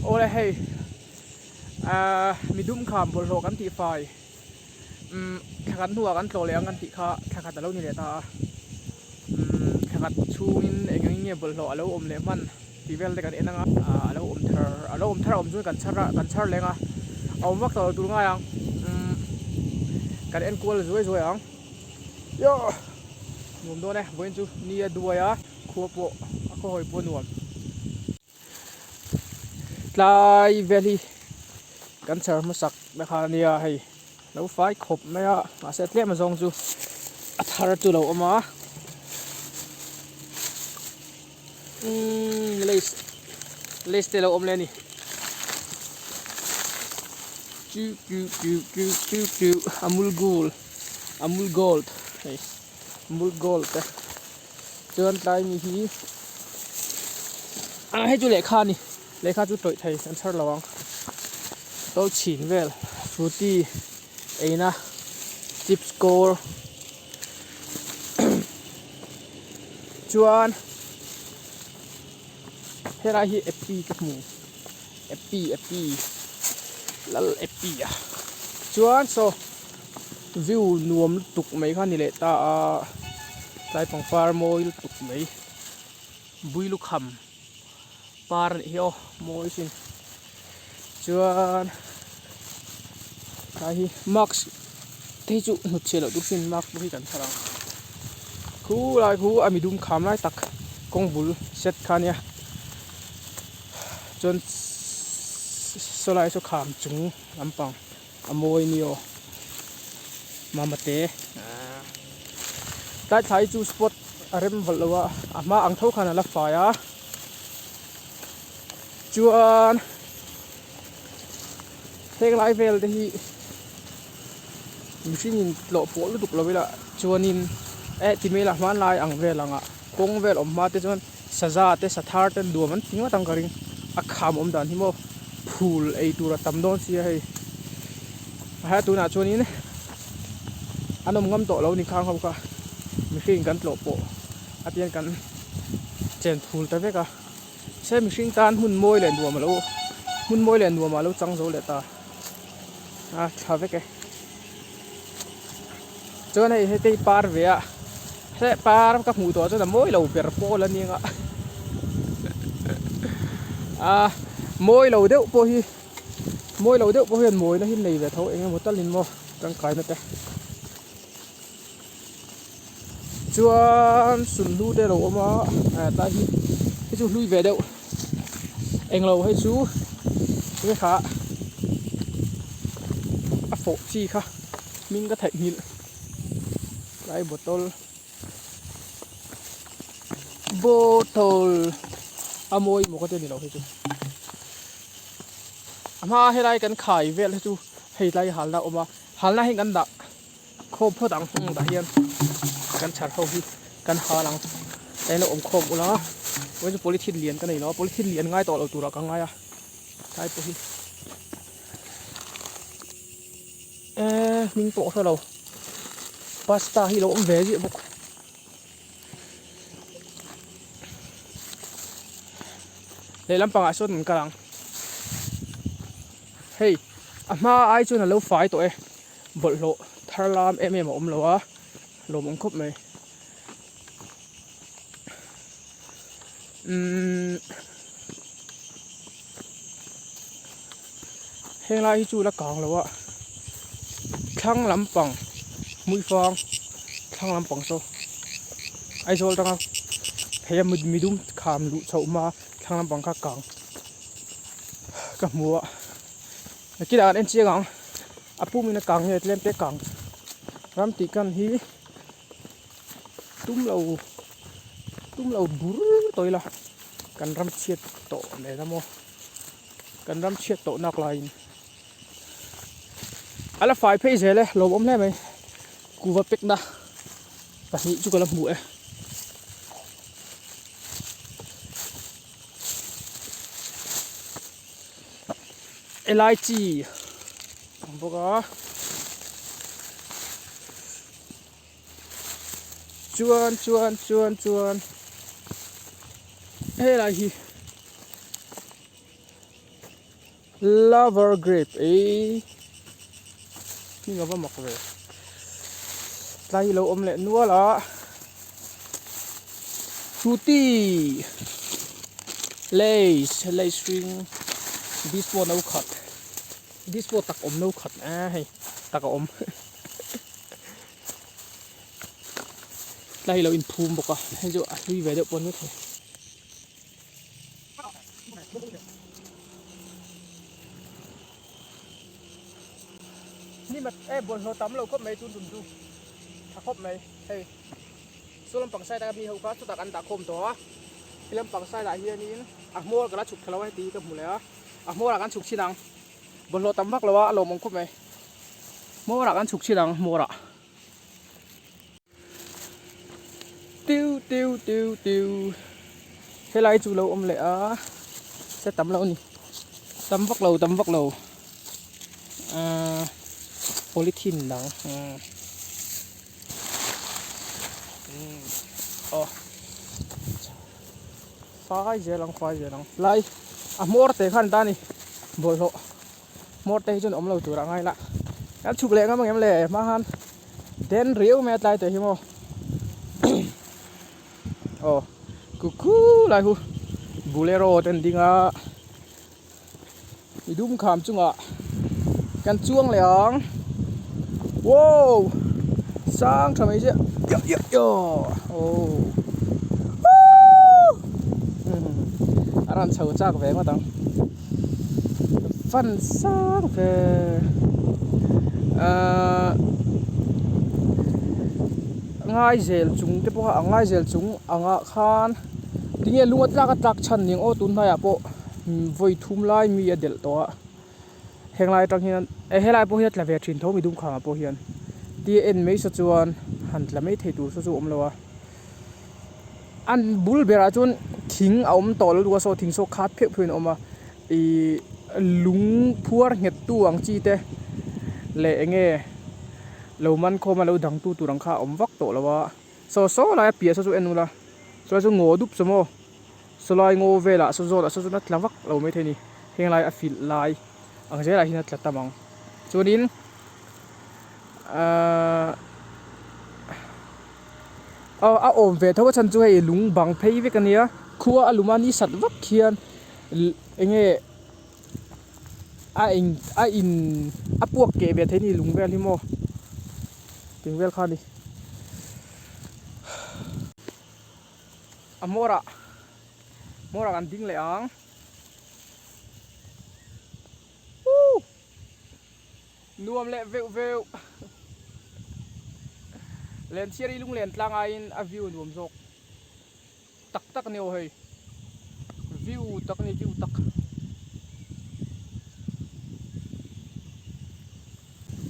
Awle hei ahh midum kham bawlhhlawh kan tih fai umm thla khat hnuah kan tlawh leh ang kan tih kha thla khat a lo ni leh ta a umm thla khat chhungin eng engin nge bawlhhlawh a lo awm leh hman tih vel te kan en ang a ahh a lo awm thar a lo awm thar a awm chuan kan chhar a kan chhar leng a a awm vak tawh lo tur ngai ang umm kan en kual zuai zuai ang yawh nuam dawn e vawiin chu ni a duai a khua pawh a khawhawi pawh a nuam. Tlai vel hi kan chhar hmasak na kha ania hei lo fai khawp mai a mahse tlem azawng chu a thar chu lo awm a umm lace lace te lo awm leh a ni chu chu chu chu chu chu amul gold amul gold hei amul gold te. Chuan tlai mi hi ah hei chu lehkha a ni lehkha chu tawih thei an chhar lo ang tawlh chhin vel frooti eina chips kawr chuan helai hi epi ka hmu epi epi lal epi a chuan saw. View nuam lutuk mai kha a ni leh ta a tlai pangpar mawi lutuk mai bui lukham par a nih hi aw mawi sin chuan tlai hi mask te hi chu hnut chhiah loh tur sin mask pawh hi kan thar ang khu lai khu a midum kham lai tak kawng bul set kha a nia chuan saw lai saw kham chung lampang. A mawi ni aw mama te tlai thlai chu spot a rem valh lo a a hma ang tho khan a la fai a chuan heng lai vel te hi mihring in tlawh pawh lutuk lo ila chuanin eh ti mai ila hmanlai ang vel anga kawng vel awm hma te chuan saza te sathar te nuam an ti ngawt ang ka ring a kham awm dan hi maw phul ei tur a tam dawn sia hei a tunah chuanin an awm ngam tawh lo ni khang ho kha mihring kan tlawh pawh a tiang kan chen phul ta vek a se mihring tan hmun mawi leh nuam alo hmun mawi leh nuam ah alo chang zo leh ta a tha vek e chuan hei hetei par ve a he par ka hmuh tawh chuan a mawi lo ber pawl a nia a mawi lo deuh pawh hi mawi lo deuh pawh hian mawina hi nei ve tho eng emaw talin maw tangkaina te chuan sunhlu te a lo awm a tlai hi hei chu hlui ve deuh englo hei chu enge kha a fawh chi kha hming ka theihnghilh tlai bottle bottle a mawi maw ka ti a ni lo hei chu a hma helai kan khai vel hi chu hei tlai halna a awm a halna hi kan dah. Khawm phawt ang hung tah hian kan chhar ho hi kan hal ang eng lo awm khawm ula vawiin chu polythene lian ka nei lo a polythene lian ngai tawh lo turah ka ngai a tlai pawh hi eee hming pawh ka hre lo pasta hi lo awm ve ziah bawk lehlam pangah sawn kan kal ang hei a hma ai chuan a lo fai tawh e. Bawlhhlawh thar lam em em a awm lo a, lawmawm khawp mai. Umm heng lai hi chu la kang lo a, thlang lampang hmuifang thlang lampang saw Aizawl atanga phei a midum kham luh chhoh hma thlang lampang kha kang ka hmu a. Nakinah kan en chiang ang a pum in a kang nge tlem te kang ram tih kan hi tum lo tum lo bur tawh ila kan ram chhiat tawh nen a maw kan ram chhiat tawh nak laiin a la fai phei zel e lawmawm hle mai kuva pekna pahnih chu ka la hmu e. Elaichi ang bawk a chuan chuan chuan chuan helai hi. Lover grape ei hming ava mak ve tlai hi lo awm leh nual a Frooti lays lays hring dispo no khat dispo tak awm no khat eh hei tak a awm tlai hi lo inphum bawk a hei chu a hlui ve deuh pawh a ni maithei. Ni mat e bawlhhlawh tam lo khawp mai tun tum chu tha khawp mai hei saw lampang side a mi ho kha chutah kan dah khawm tawh a he lampang side ah hianin a hmawr ka la chhuk thla lo a heti hi ka hmu leh a a hmawr ah kan chhuk chin ang bawlhhlawh tam vak lo a a lawmawm khawp mai hmawr ah kan chhuk chin ang hmawr ah. Tiu tiu tiu tiu helai chu lo awm leh a se tam lo a ni tam vak lo tam vak lo ahh polythene dang umm aw fai zel ang fai zel ang lai a hmawr te khan ta a ni bawlhhlawh hmawr te hi chuan awm lo tur a ngai la kan chhuk leh ngam ang em le hma khan den riau mai a tlai teh hi maw aw kukhu lai hu bolero te an ding a mi dum kham chungah kan chuang leh ang wow sang tha mai chiah yoh yoh yoh aw a rawn chho chak ve ngawt ang. Fan sang ve ahh ngaizel chung te pawh a ngaizel chung angah khan tinge lung a tlak a tlak chhan ning aw tun hnaiah pawh vawi thum lai mi a delh tawh a henglai atang hian eh helai pawh hi a tla ve thin tho mi dum khangah pawh hian tia en mai saw chuan han tla mai thei tur saw chu a awm lo a. An bul berah chuan thing a awm tawh lo lutuk a saw thing saw khat pheuh pheuhin a awm a ihh lung phuar nghet tu ang chi te leh eng nge lo man khawm a lo dang tu tur ang kha a awm vak tawh lo a saw saw lai a piah saw chu en ula saw lai chu ngaw dup saw maw saw lai ngaw velah saw zawlah saw chuan a tla vak lo maithei a ni heng lai a filh lai ang zelah hian a tla tam ang chuanin ahh. Aw a awm ve tho a chhan chu hei lung bang phei vek a nia khua a lum a ni sat vak hian eng nge a eng a in a puak keh ve thei a ni lung vel hi maw tih vel kha a ni a hmawr ah hmawr ah kan ding leh ang woo. Nuam leh veuh veuh. Lenchhiar i lunglen tlang aiin a view nuam zawk tak tak a ni aw hei. View tak a ni view tak.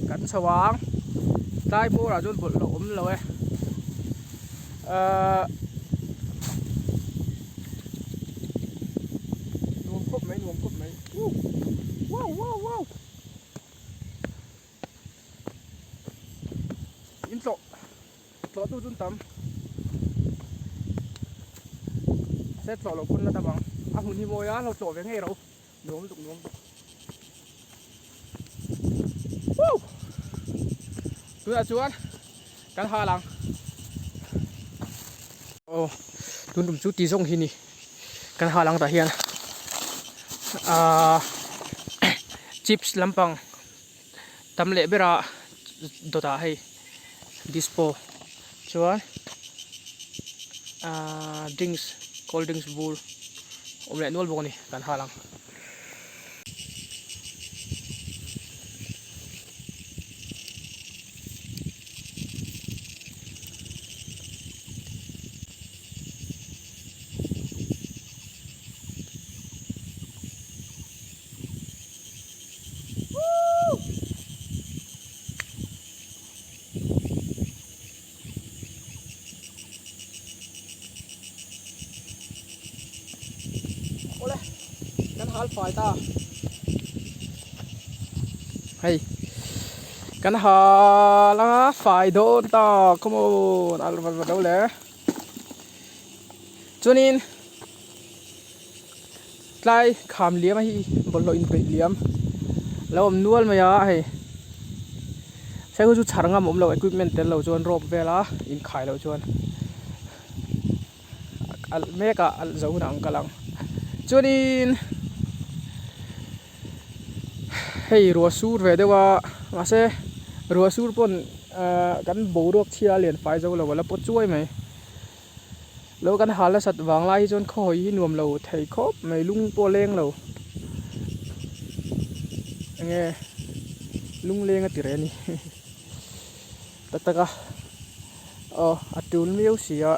Kan chho ang. Tlai bawrah chuan bawlhhlawh awm lo e. Ahh nuam khawp mai nuam khawp mai. Wow wow wow. In tlawh tlawh tu chu an tam se tlawh loh pawn la tam ang a hmun hi mawi a lo tlawh ve ngei ro nuam lutuk nuam lutuk woo tunah chuan kan hal ang aw tun tum chu ti zawng hi ni kan hal ang tah hian ahh chips lampang tam leh bera dawtah hei dispo chuan ahh drinks cold drinks bur awm leh nual bawk a ni kan hal ang. Awle kan hal fai ta hei kan hal a fai dawn ta come on a va va lo le chuanin. Tlai kham liam a hi bawlhhlawh inpeih liam lo awm nual mai a hei sai chu chhar ngam awm lo equipment tel lo chuan rope vel a inkhai loh chuan alh mek a alh zo hunah an kal ang chuanin hei ruah sur ve deuh a mahse ruah sur pawn ahh kan boruak chhia a lian fai zo lo a la pawt chuai mai. Lo kan hal nasat vang lai hi chuan khaw hawi hi nuam lo thei khawp mai lung pawh a leng lo enge lung leng a ti reh a ni tak tak a aw a tul miau si a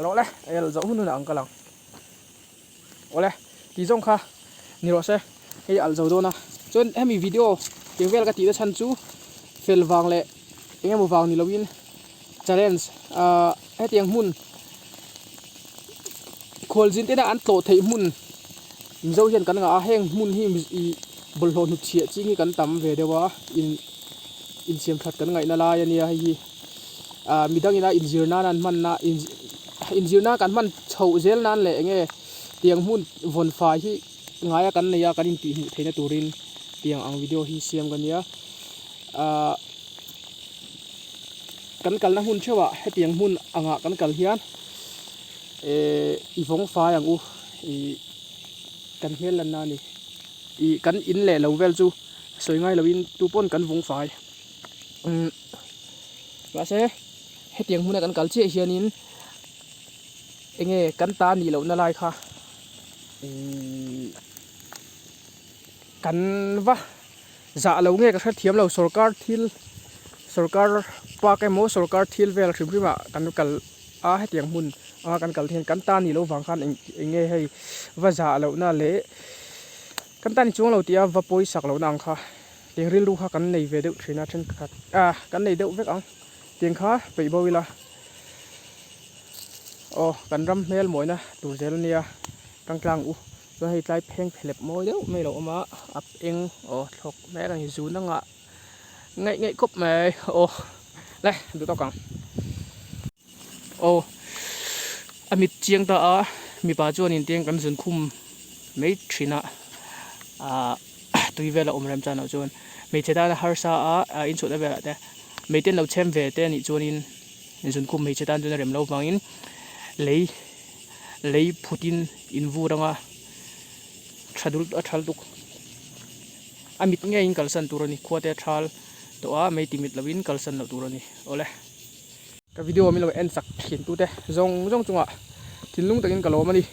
rawh le el zawh hun hunah ang ka lang awle tih zawng kha ni rawh se hei alh zo dawn a chuan hemi video tih vel ka tih na chhan chu fel vang leh eng emaw vang ni loin challenge ahh hetiang hmun khualzin tena an tlawh theih hmun mizo hian kan ngah a heng hmun hi ih bawlhhlawh hnutchhiah ching hi kan tam ve deuh a in insiam that kan ngaihna lai a nia hei hi ah midang ina inzir nan an hman na inzir nan kan hman chhoh zel nan leh enge tiang hmun vawn fai hi ngaia kan nei a kan intih hmuh theihna turin tiang ang video hi siam ka nia ah kan kalna hmun theuh ah hetiang hmun angah kan kal hian eh i vawng fai ang u ih kan hmel lanna a ni ih kan in leh lo vel chu sawi ngai loin tu pawn kan vawng fai umm mahse hetiang hmuna kan kal chiah hianin enge kan ta nih lohna lai kha ihh kan va zah lo nge ka hrethiam lo sorkar thil sorkar park emaw sorkar thil vel hrim hrim ah kan kal a hetiang hmun anga kan kal hian kan ta nih loh vang khan eng enge hei va zah lohna leh kan ta ni chuang lo tih a va pawisak lohna ang kha. Tiang rilru kha kan nei ve deuh thin a thenkhat ah kan nei deuh vek ang tiang kha peih bo ila aw kan ram hmel mawina tur zel ania tangtlang u chuan hei tlai pheng phelep mawi deuh mai lo awm a a eng aw thlawk mek a ni zun anga ngaih ngaih khawp mai aw le duh tawk ang aw a mit chiang ta a mipa chuanin tiang kan zun khum mai thin a ah. tui vel a awm rem chan loh chuan hmeichhe tana harsa a ah inchhuahna velah te mei ten lo chhem ve te anih chuanin zunkhum hmeichhe tan chuan a rem loh vangin lei lei phutin in vur anga tha dul a thal tuk a mit ngeiin kalsan tur a ni khua te a thal tawh a mei ti mit lovin kalsan loh tur a ni awle. Ka video min lo en chak thin tute zawng zawng chungah thinlung takin ka lawm a ni.